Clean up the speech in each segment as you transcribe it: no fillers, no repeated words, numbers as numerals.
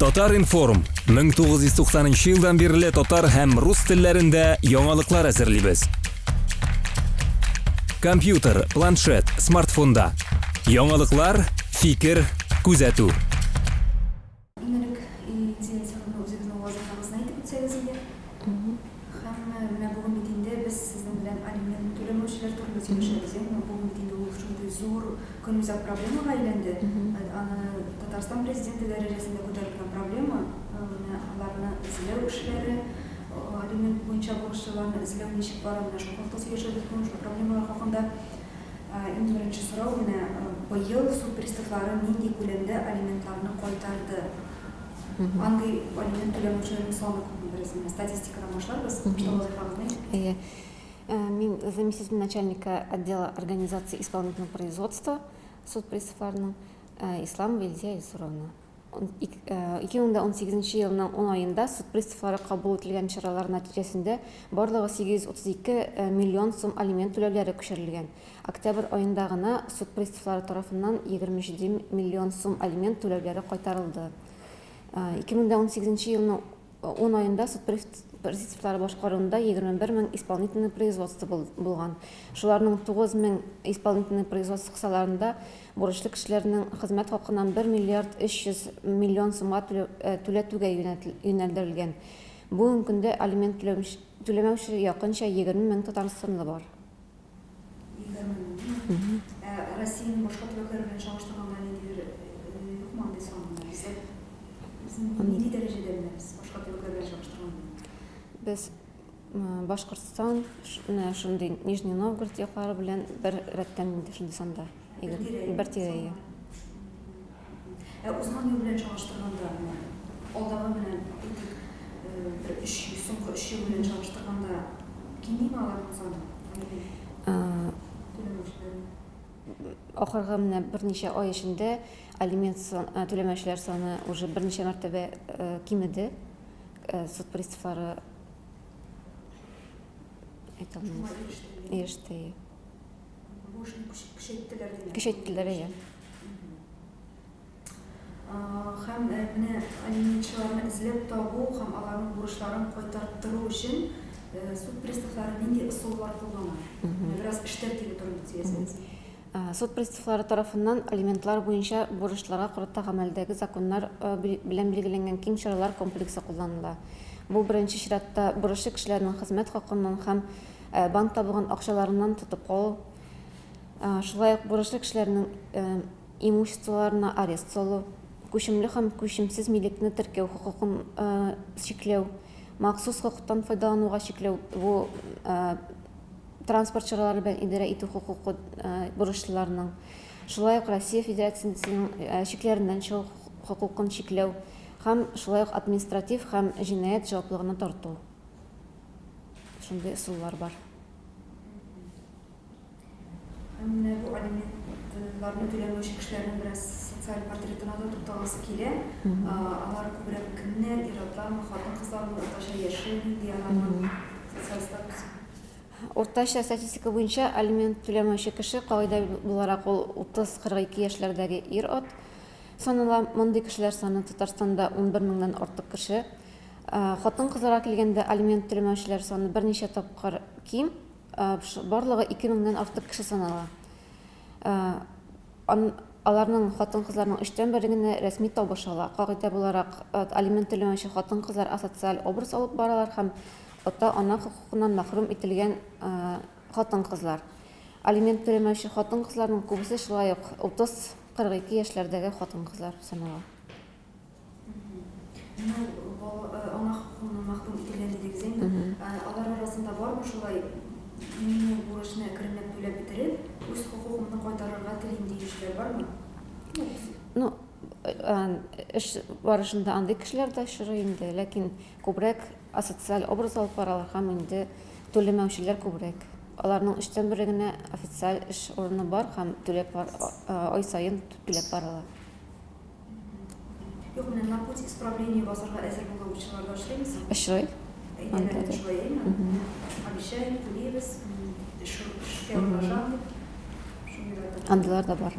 Татар-информ, 1990 елдан бирле татар һәм рус телләрендә яңалыклар әзерлибез. Компьютер, планшет, смартфонда. Яңалыклар, фикер, күзәтү. Иң элек инициативаны үзегезнең вазыйфагызны әйтеп үтсәгез иде. Һәм менә бүген бит инде без сезнең белән алимент түләмәүчеләр турында сөйләшәбез, әйеме? Бүген бит инде ул шундый зур көнүзәк проблемага әйләнде. Аны Татарстан Президенты дәрәҗәсендә күтәрелгән проблема. Менә аларны эзләү эшләре, алимент буенча бурычлыларны эзләү ничек бара, менә шул хакта сөйләшәбез бүген, шул проблемалар хакында. Иң беренче сорау, менә быел суд приставлары нинди күләмдә алиментларны кайтарды? Андый алимент түләмәүчеләрнең саны күпме? Бераз менә статистикадан башларбыз. Башта вазыйфагызны әйтеп. Әйе. Мин заместитель начальника отдела организации исполнительного производства суд приставларының Исламова Илзия Илсуровна. 2018 елның 10 аенда суд приставлары кабул ителгән чаралар нәтиҗәсендә барлыгы 832 миллион сум алимент түләүләре күчерелгән. Октябрь аенда гына суд приставлары тарафыннан 27 миллион сум алимент түләүләре кайтарылды. 2018 елның 10 аенда суд приставлары башкаруында 21 мең исполнительный производство булган. Шуларның 9 мең исполнительный производство кысаларында бурычлы кешеләрнең хезмәт хакыннан 1 миллиард 300 миллион сумга түләтүгә юнәлдерелгән. Бүгенге көндә алимент түләмәүче якынча 20 мең татарстанлы бар. 20 мең. Ә Россиянең башка төбәкләре белән чагыштырганда ниндидер юкмы андый сан? Бездә без нинди дәрәҗәдә менә без башка төбәкләр белән чагыштырганда? Без Башкортстан, менә шундый Нижний Новгород яклары белән бер рәттән инде шундый санда. Бер тирә. Ә узган ел белән чагыштырганда, менә алдагы менә әйтик, бер өч, соңгы өч ел белән чагыштырганда кимиме аларның саны? Түләмәүчеләрнең. Ахыргы менә берничә ай эчендә алимент түләмәүчеләр саны уже берничә мәртәбә кимеде. Суд приставлары әйтә алмыйм. Иреште. Бу эшне көчәйттеләр димәк. Көчәйттеләр, әйе. Һәм менә алиментчыларны эзләп табу һәм аларның бурычларын кайтарттыру өчен суд приставлары нинди ысуллар куллана? Бераз эш тәртибе турында сөйләсәгез. Суд приставлары тарафыннан алиментлар буенча бурычларга карата гамәлдәге законнар белән билгеләнгән киң чаралар комплексы кулланыла. Бу, беренче чиратта, бурычлы кешеләрнең хезмәт хакыннан һәм банкта булган акчаларыннан тотып калу, шулай ук бурычлы кешеләрнең имуществоларына арест салу, күчемле һәм күчемсез милекне теркәү хокукын чикләү, махсус хокуктан файдалануга чикләү, бу транспорт чаралары белән идарә итү хокукы бурычлыларның, шулай ук Россия Федерациясенең чикләреннән чыгу хокукын чикләү һәм шулай ук административ һәм җинаять җаваплылыгына тарту. Шундый ысуллар бар. Һәм менә бу алиментларны түләмәүче кешеләрнең бераз социаль портретына да тукталасы килә. Алар күбрәк кемнәр, ир-атлармы, хатын-кызлармы, уртача яше нинди аларның, социаль статусы? Уртача статистика буенча алимент түләмәүче кеше, кагыйдә буларак, ул 30-42 яшьләрдәге ир-ат санала. Мондый кешеләр саны Татарстанда 11 меңнән артык кеше. Хатын-кызларга килгәндә, алимент түләмәүчеләр саны берничә тапкыр ким. Барлыгы 2 меңнән артык кеше санала. Аларның хатын-кызларның өчтән бере генә рәсми табыш ала. Кагыйдә буларак, алимент түләмәүче хатын-кызлар асоциаль образ алып баралар һәм ата-ана хокукыннан мәхрүм ителгән хатын-кызлар. Алимент түләмәүче хатын-кызларның күбесе шулай ук 30-42 яшьләрдәге хатын-кызлар санала. Менә бала ана хокукыннан мәхрүм ителгән дидегез инде. Алар арасында бармы шулай мин ул бурычны әкренләп түләп бетереп, үз хокукымны кайтарырга телим диючеләр бармы? Ну, эш барышында андый кешеләр дә очрый инде, ләкин күбрәк асоциаль образ алып баралар һәм инде түләмәүчеләр күбрәк. Аларның өчтән бере генә официаль эш урыны бар һәм түләп ай саен түләп баралар. Юк, менә на путь исправления басарга әзер булучылар да очрыймы соң? Очрый. Әйтәләр инде шулай, әйеме? Обещаем, түлибез, эшкә урнашам дип. Шундыйлар да. Андыйлар да бар.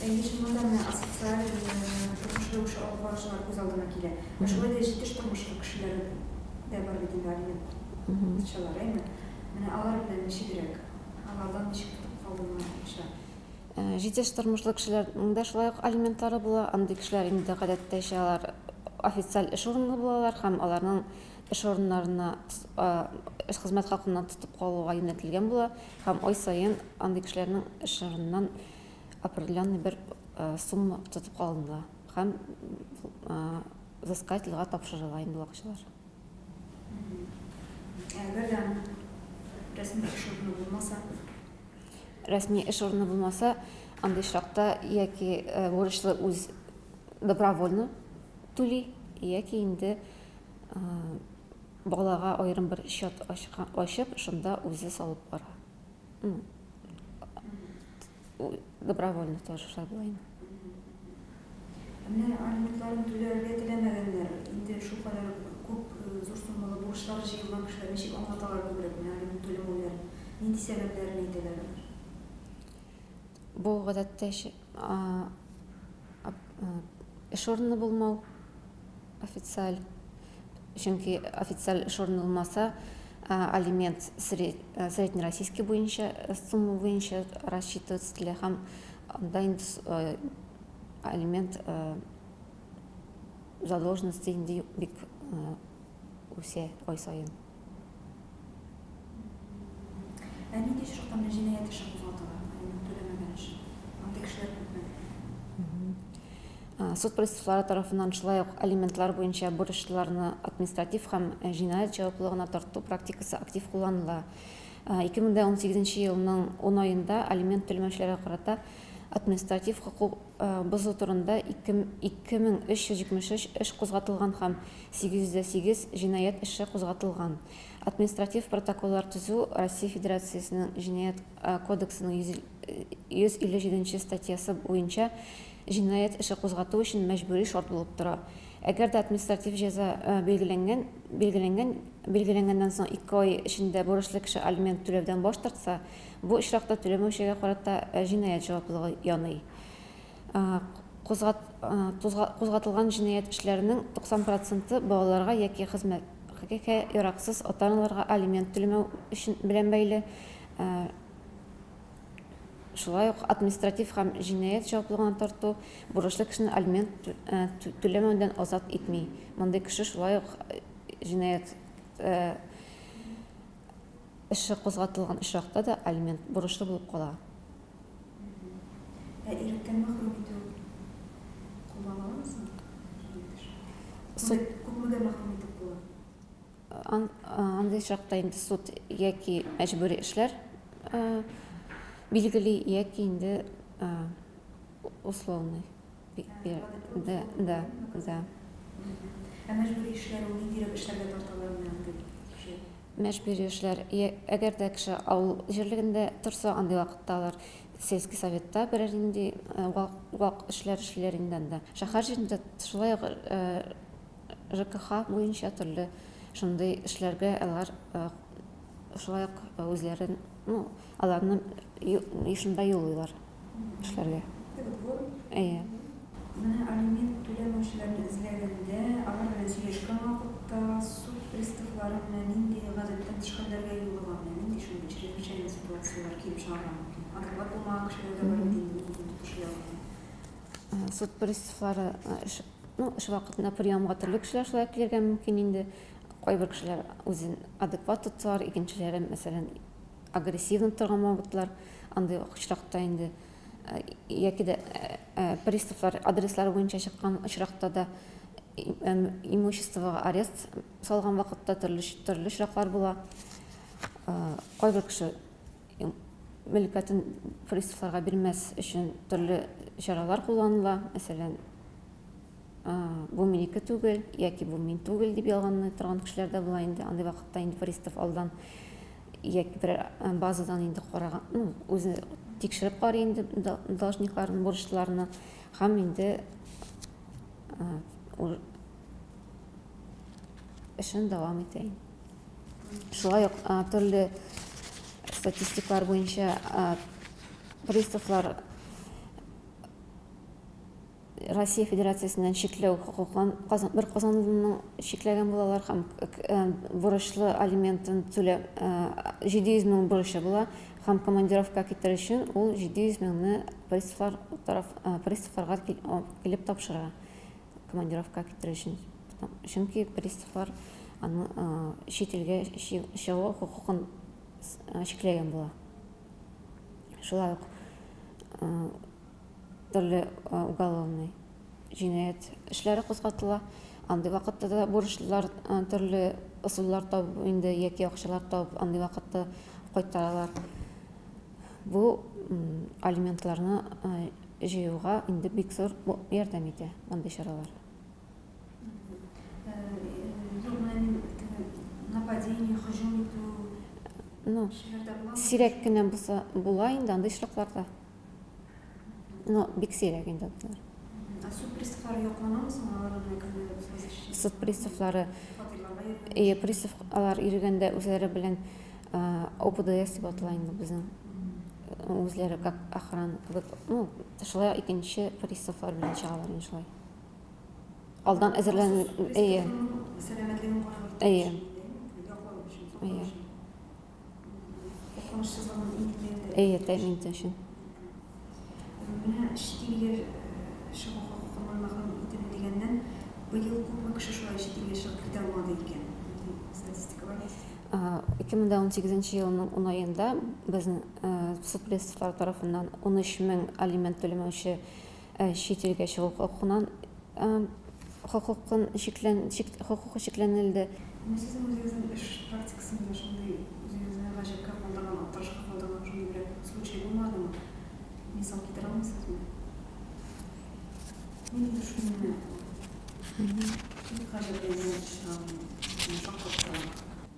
Әйе, чыннан да менә асоциаль гына килә. Ә шулай да җитеш тормышлы кешеләр дә бар бит инде алиментчылар, әйме? Менә алар белән ничегрәк? Алардан ничек тотып калына акча? Җитеш тормышлы кешеләрнең дә шулай ук алиментлары була. Андый кешеләр инде гадәттәчә алар официаль эш урынлы булалар һәм аларның эш урыннарына эш хезмәт хакыннан тотып калуга юнәтелгән була һәм ай саен андый кешеләрнең эш урыныннан определенный бер сумма тотып калыныла һәм взыскательгә тапшырыла инде ул акчалар. Әгәр дә рәсми эш урыны булмаса? Рәсми эш урыны булмаса, андый очракта яки бурычлы үз добровольно түли, яки инде балага аерым бер счет ачып, шунда үзе салып бара. Добровольно тоже шулай була инде. Ә менә алиментларын түләргә теләмәгәннәр, инде шулкадәр күп зур суммалы бурычлар җыелган кешеләр ничек аңлаталар күбрәк менә алимент түләмәүләрен? Нинди сәбәпләрен әйтәләр алар? Бу гадәттә эш урыны булмау официаль. Чөнки официаль эш урыны булмаса, алимент среднероссийский буенча сумма буенча рассчитываться ителә һәм анда инде алимент задолженности инде бик үсә ай саен. Ә нинди очракта менә җинаять эше кузгатыла, алимент түләмәгән өчен? Андый кешеләр күпме? Суд приставлары тарафыннан шулай ук алиментлар буенча бурычлыларны административ һәм җинаять җаваплылыгына тарту практикасы актив кулланыла. 2018 елның 10 аенда алимент түләмәүчеләргә карата административ хокук бозу турында 2373 эш кузгатылган һәм 808 җинаять эше кузгатылган. Административ протоколлар төзү Россия Федерациясенең Җинаять кодексының 157 нче статьясы буенча җинаять эше кузгату өчен мәҗбүри шарт булып тора. Әгәр дә административ җәза билгеләнгән, билгеләнгән, билгеләнгәннән соң ике ай эчендә бурычлы кеше алимент түләүдән баш тартса, бу очракта түләмәүчегә карата җинаять җаваплылыгы яный. Кузгат, кузгатылган җинаять эшләренең 90 проценты балаларга яки хезмәткә яраксыз ата-аналарга алимент түләмәү өчен белән бәйле. Шулай ук административ һәм җинаять җаваплылыгына тарту бурычлы кешене алимент түләмәүдән азат итми. Мондый кеше шулай ук җинаять эше кузгатылган очракта да алимент бурычлы булып кала. Ә иректән мәхрүм итү кулланыламы соң? Суд күпмегә мәхрүм итеп була? Андый очракта инде суд яки мәҗбүри эшләр билгели, яки инде условный. Да, да, да. Ә мәҗбүри эшләр ул ниндирәк эшләргә тарталар менә андый кеше? Мәҗбүри эшләр, әгәр дә кеше авыл җирлегендә торса, андый вакытта алар сельский советта берәр нинди вак эшләр эшлиләр инде анда. Шәһәр җирендә шулай ук ЖКХ буенча төрле шундый эшләргә алар шулай ук үзләрен, ну, аларны шунда юллыйлар эшләргә. Әйе. Менә алимент түләмәүчеләрне эзләгәндә, алар белән сөйләшкән вакытта суд приставлары менә нинди гадәттән тыш хәлләргә юлыга, менә нинди шундый чрезвычайный ситуацияләр килеп чыгарга мөмкин? Адекват булмаган кешеләр дә бар бит инде үз-үзен тотышы ягыннан. Суд приставлары эш, ну, эш вакытында приемга төрле кешеләр шулай килергә мөмкин инде. Кайбер кешеләр үзен адекват тотсалар, икенчеләре, мәсәлән, агрессивно торган могутлар. Андый очракта инде яки дә приставлар адреслары буенча чыккан очракта да имуществога арест салган вакытта төрле төрле очраклар була. Кайбер кеше мөлкәтен приставларга бирмәс өчен төрле чаралар кулланыла. Мәсәлән, бу минеке түгел яки бу мин түгел дип ялганлый торган кешеләр дә була инде. Андый вакытта инде пристав алдан яки берәр базадан инде караган, ну, үзе тикшереп карый инде должникларны, бурычлыларны һәм инде эшен дәвам итә инде. Шулай ук төрле статистиклар буенча приставлар. Россия Федерациясеннән чикләү хокукын бер казанлының чикләгән булалар һәм бурычлы алиментын түләп 700 мең бурычы була һәм командировка китер өчен ул 700 меңне приставлар тараф приставларга килеп тапшыра командировка китер өчен. Чөнки приставлар аны чит илгә чыгу хокукын чикләгән була. Шулай ук төрле уголовный җинаять эшләре кузгатыла. Андый вакытта да бурычлылар төрле ысуллар табып инде яки акчалар табып андый вакытта кайтаралар. Бу алиментларны җыюга инде бик зур ярдәм итә мондый чаралар. Юк, менә мин теге нападение, һөҗүм итү Ну, сирәк кенә булса була инде андый очракларда. Ну, бик сирәк инде андыйлар. Ә суд приставлары якланамы соң алар менә кемнәр булса? Суд приставлары Ие, пристав алар йөргәндә үзләре белән ОПДС дип атала инде безнең. Үзләре как охрана кебек. Ну, шулай икенче приставлар белән чыгалар инде шулай. Алдан әзерлән, әйе. Сәламәтлеген кайгырту Әйе. яклау өчен, саклау Әйе. өчен. Куркынычсызлыгын иминлеген Әйе, тәэмин итү өчен. Менә чит илгә чыгу хокукыннан мәхрүм ителү дигәннән, быел күпме кеше шулай чит илгә чыгып китә алмады икән? Нинди статистика бар сездә? 2018 елның 10 аенда безнең суд приставлары тарафыннан 13 мең алимент түләмәүче чит илгә чыгу хокукыннан хокукын чиклән чик хокукы чикләнелде. Менә сезнең үзегезнең эш практикасында шундый үзегезне гаҗәпкә калдырган, аптырашка калдырган шундый берәр случай булмадымы? Мисал китерә алмыйсызмы? Ниндидер шундый менә бик гаҗәпләнгән очрагым, шаккаттырган.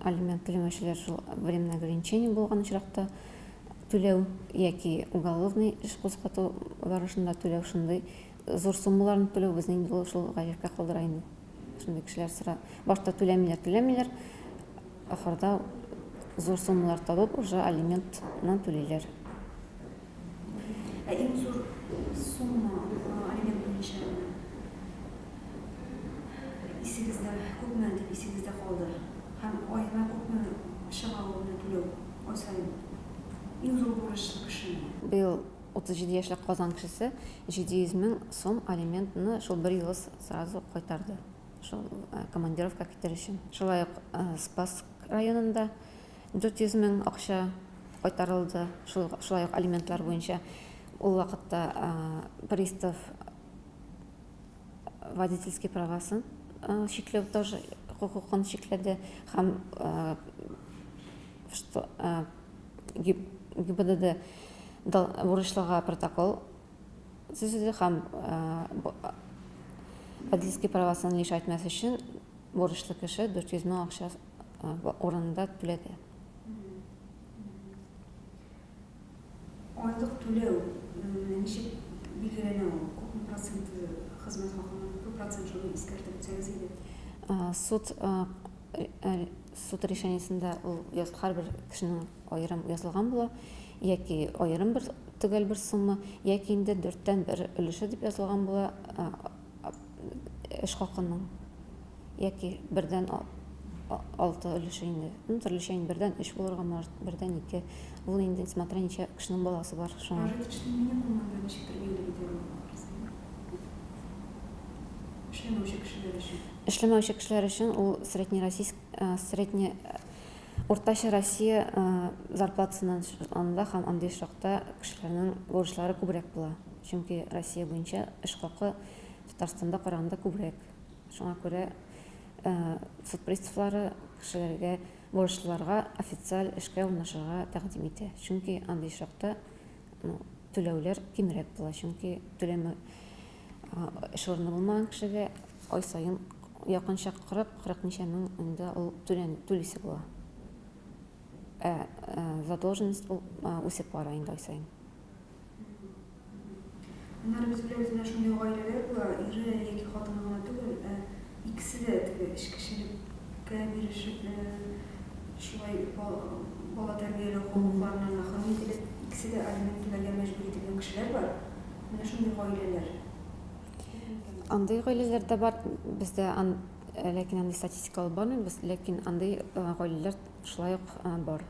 Алимент түләмәүчеләр шул временное ограничение булган очракта түләү яки уголовный эш кузгату барышында түләү шундый зур суммаларны түләү безне инде ул шул гаҗәпкә калдыра инде. Шундый кешеләр сора башта түләмиләр, түләмиләр, ахырда зур суммалар табып, уже алиментны түлиләр. Ә иң зур сумма алимент буенча исегездә күпме дип исегездә калды? Һәм аена күпме чыга ул менә түләү ай саен? Иң зур бурычлы кешенең. Быел 37 яшьлек Казан кешесе 700 мең сум алиментны шул бер юлы сразу кайтарды. Шул командировка китер өчен. Шулай ук Спасск районында 400 мең акча кайтарылды. Шул, шулай ук алиментлар буенча. Ул вакытта пристав водительский правасын чикләү тоже хокукын чикләде һәм что ГИБДД бурычлыга протокол төзеде һәм водительский правасын лишать итмәс өчен бурычлы кеше 400 мең акча урынында түләде. Айлык түләү ничек билгеләнә ул? Күпме проценты хезмәт хакының, күпме процент шуны искәртеп үтсәгез иде. Суд суд решениесендә ул һәрбер кешенең аерым язылган була, яки аерым бер төгәл бер сумма, яки инде дүрттән бер өлеше дип язылган була эш хакының. Яки бердән алты өлеше инде. Ну, төрлечә инде бердән өч булырга может, бердән ике. Ул инде смотря ничә кешенең баласы бар шуңа. Прожиточный минимум монда ничектер бәйле бит әле ул ахрысы. Эшләмәүче кешеләр өчен. Эшләмәүче кешеләр өчен ул среднероссийск, средне уртача Россия зарплатасыннан анда һәм андый очракта кешеләрнең бурычлары күбрәк була. Чөнки Россия буенча эш хакы Татарстанда караганда күбрәк. Шуңа күрә суд приставлары кешеләргә, бурычлыларга официаль эшкә урнашырга тәкъдим итә. Чөнки андый очракта ну, түләүләр кимрәк була. Чөнки түләмә эш урыны булмаган кешегә ай саен якынча 40-40 ничә мең инде ул түлисе була. Ә задолженность ул үсеп бара инде ай саен. Аннары без беләбез, менә шундый гаиләләр була, ире яки хатыны гына түгел, ә икесе дә теге эчкечелеккә бирешеп, шулай бала тәрбияләү хокукларыннан мәхрүм ителеп, икесе дә алимент түләргә мәҗбүр ителгән кешеләр бар. Менә шундый гаиләләр. Андый гаиләләр дә бар. Бездә ан, ләкин андый статистика алып бармыйбыз, ләкин андый гаиләләр шулай ук бар.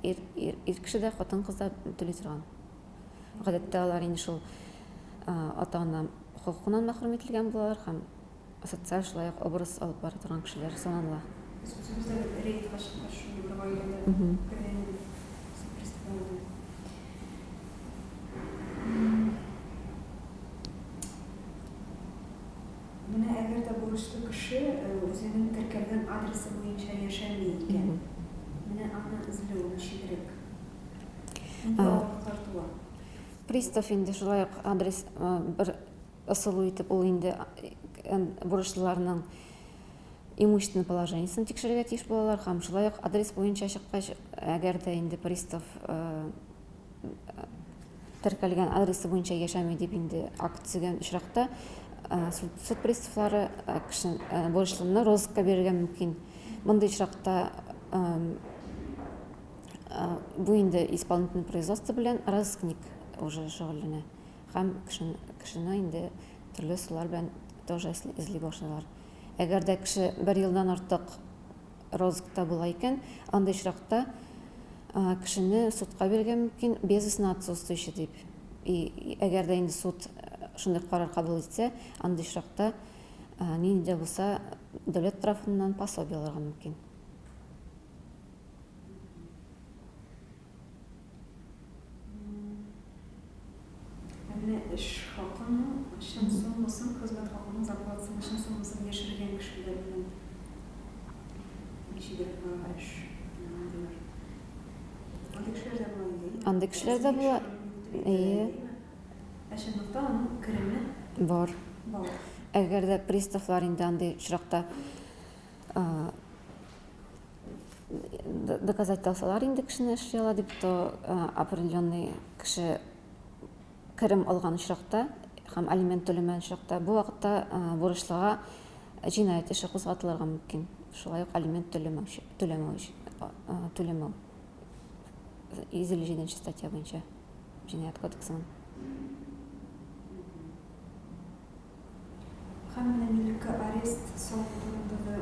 Ир, ир, ир кеше дә, хатын-кыз да түли торган. Гадәттә алар инде шул ата-ана хокукыннан мәхрүм ителгән булалар һәм социаль шулай ук образ алып бара торган кешеләр санала. Без үзебез дә бит рейдка чыккач шундый бер гаиләдә күргән идек суд приставларын. Менә әгәр дә бурычлы кеше үзенең теркәлгән адресы буенча яшәми икән, менә аны эзләү ничегрәк? Нинди авырлыклар туа? Пристав инде шулай ук адрес бер ысулы итеп ул инде бурычлыларның имущественный положениесен тикшерергә тиеш булалар һәм шулай ук адрес буенча чыккач, әгәр дә инде пристав теркәлгән адресы буенча яшәми дип инде акт төзегән очракта, суд, суд приставлары кеше бурычлыны розыскка бирергә мөмкин. Мондый очракта бу инде исполнительный производство белән розыскник уже шөгыльләнә һәм кешене, кешене инде төрле ысуллар белән тоже эзли башлыйлар. Әгәр дә кеше бер елдан артык розыскта була икән, андый очракта кешене судка бирергә мөмкин, безвестно отсутствующий дип. И әгәр дә инде суд шундый карар кабул итсә, андый очракта нинди дә булса дәүләт тарафыннан пособие алырга мөмкин. Ә менә эш хакының чын суммасын, хезмәт хакының, зарплатасының чын суммасын яшергән кешеләр белән ничегрәк бара эш? Менә андыйлар. Андый кешеләр дә була инде, әйеме? Андый кешеләр дә була. Әйе. Ә чынлыкта аның кереме бар. Бар. Әгәр дә приставлар инде андый очракта доказать алсалар инде кешене эшли ала дип, то определенный кеше керем алган очракта һәм алимент түләмәгән очракта бу вакытта бурычлыга җинаять эше кузгатылырга мөмкин. Шулай ук алимент түләмәү түләмәү түләмәү 157 статья буенча җинаять кодексының. Һәм менә милеккә арест салу турында да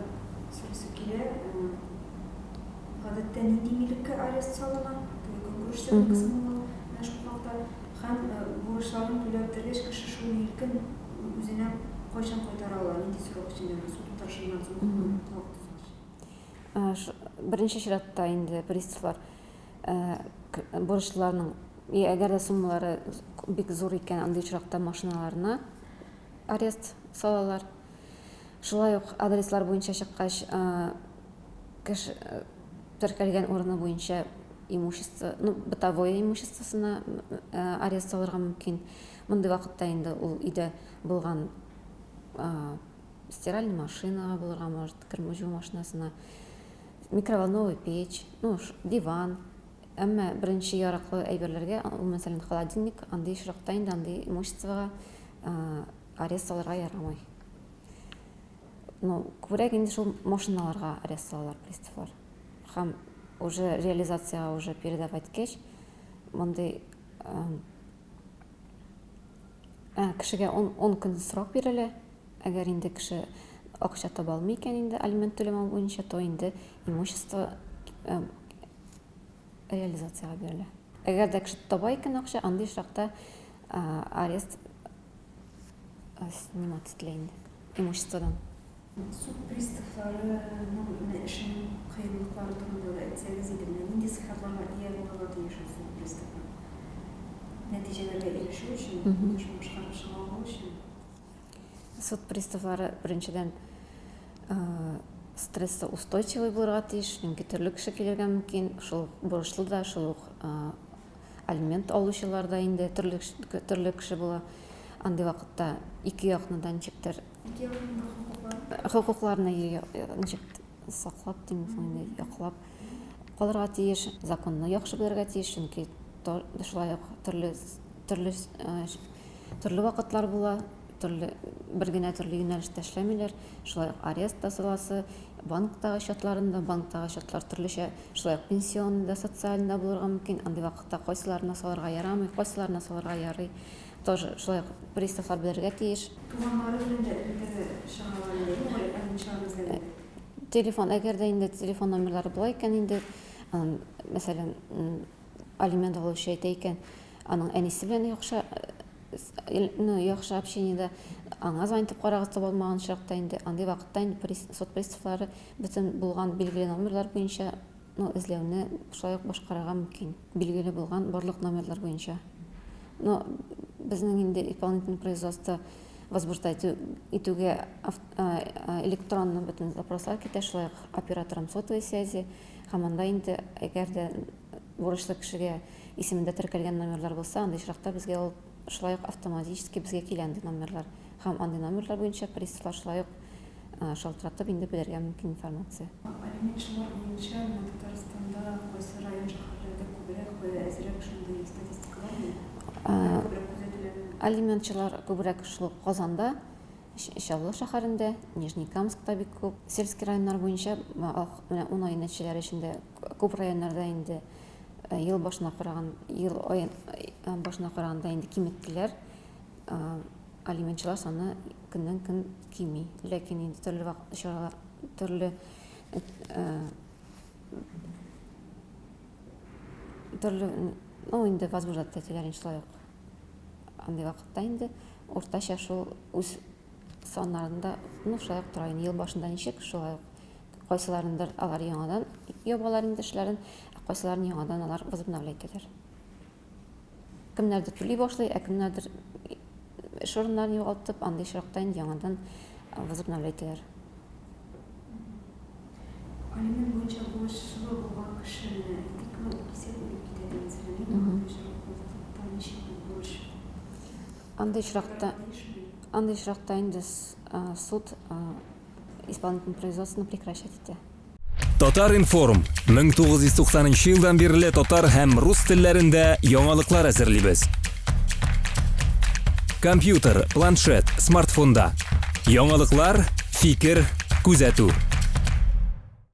сорыйсы килә. Гадәттә нинди милеккә арест салына? Теге көнкүреш техникасымы ул? Менә шул хакта. Һәм бурычларын түләп бетергәч, кеше шул милкен үзенә кайчан кайтара ала? Нинди срок эчендә? Менә суд утырышыннан соң күпме вакыт узгач? Беренче чиратта инде приставлар бурычлыларның, әгәр дә суммалары бик зур икән, андый очракта машиналарына арест салалар. Шулай ук адреслар буенча чыккач, кеше теркәлгән урыны буенча имущество, ну, бытовое имуществосына арест салырга мөмкин. Мондый вакытта инде ул өйдә булган стиральный машинага булырга может, кер җуу машинасына, микроволновый печь, ну, диван. Әмма беренче яраклы әйберләргә, ул, мәсәлән, холодильник, андый очракта инде андый имуществога арест салырга ярамый. Ну, күбрәк инде шул машиналарга арест салалар приставлар. Һәм уже реализациягә уже передавать иткәч, мондый кешегә 10 көн срок бирелә. Әгәр инде кеше акча таба алмый икән инде алимент түләмәү буенча, то инде имущество реализациягә бирелә. Әгәр дә кеше таба икән акча, андый очракта арест снимать ителә инде имуществодан. Суд приставларының менә эшенең кыенлыклары турында да әйтсәгез иде. Менә нинди сыйфатларга ия булырга тиеш ул суд приставы? Нәтиҗәләргә ирешү өчен, эшен башкарып чыга алу өчен. Суд приставлары беренчедән стрессоустойчивый булырга тиеш, чөнки төрле кеше килергә мөмкин, шул ук бурычлы да, шул ук алимент алучылар да инде төрле төрле кеше була. Андый вакытта ике якны да ничектер Ике якның да хокуклары. Хокукларны ничек саклап дим соң инде, яклап калырга тиеш, законны яхшы белергә тиеш, чөнки шулай ук төрле төрле төрле вакытлар була, төрле бер генә төрле юнәлештә эшләмиләр. Шулай ук арест та саласы, банктагы счетларын да, банктагы счетлар төрлечә, шулай ук пенсионный да, социальный да булырга мөмкин. Андый вакытта кайсыларына салырга ярамый, кайсыларына салырга ярый. тоже шулай ук приставлар белергә тиеш. Туганнары белән дә элемтәгә чыга ала инде, алиментчыларны эзләгәндә. Телефон, әгәр дә инде телефон номерлары була икән инде, мәсәлән, алимент алучы әйтә икән, аның әнисе белән яхшы, ну, яхшы общениедә, аңа звонить итеп карагыз, таба алмаган очракта инде, андый вакытта инде суд приставлары бөтен булган билгеле номерлар буенча, ну, эзләүне шулай ук башкарырга мөмкин. Билгеле булган барлык номерлар буенча. Но безнең инде исполнительный производство возбуждать итүгә электронный бөтен запрослар китә, шулай ук операторам сотовой связи һәм анда инде әгәр дә бурычлы кешегә исемендә теркәлгән номерлар булса, андый очракта безгә ул шулай ук автоматически безгә килә андый номерлар. Һәм андый номерлар буенча приставлар шулай ук шалтыратып инде белергә мөмкин информация. Алиментчылар буенча менә Татарстанда кайсы район-шәһәрләрдә күбрәк, кайда әзрәк шундый статистика бармы? Кайда күбрәк күзәтеләме? Алиментчылар күбрәк шул Казанда, Чаллы шәһәрендә, Нижнекамскта бик күп. Сельский районнар буенча менә ун ай нәтиҗәләре эчендә күп районнарда инде ел башына караган, ел ай башына караганда инде киметтеләр. Алиментчылар саны көннән-көн кими. Ләкин инде төрле вакыт чаралар, төрле төрле, ну инде возбуждать итәләр инде шулай ук. Андый вакытта инде уртача шул үз саннарында, ну шулай ук тора инде. Ел башында ничек, шулай ук. Кайсыларындыр алар яңадан ябалар инде эшләрен, ә кайсыларын яңадан алар возобновлять итәләр. Кемнәрдер түли башлый, ә кемнәрдер эш урыннарын югалтып, андый очракта инде яңадан возобновлять итәләр. Алимент буенча бурычлы булган кешене, әйтик, ну, кисәк үлеп китә дигән сәбәбе, андый очракта ничек бурыч? Андый очракта, андый очракта инде суд исполнительный производствоны прекращать итә. Татар-информ, 1990 нчы елдан бирле татар һәм рус телләрендә яңалыклар әзерлибез. Компьютер, планшет, смартфонда. Яңалыклар, фикер, күзәтү.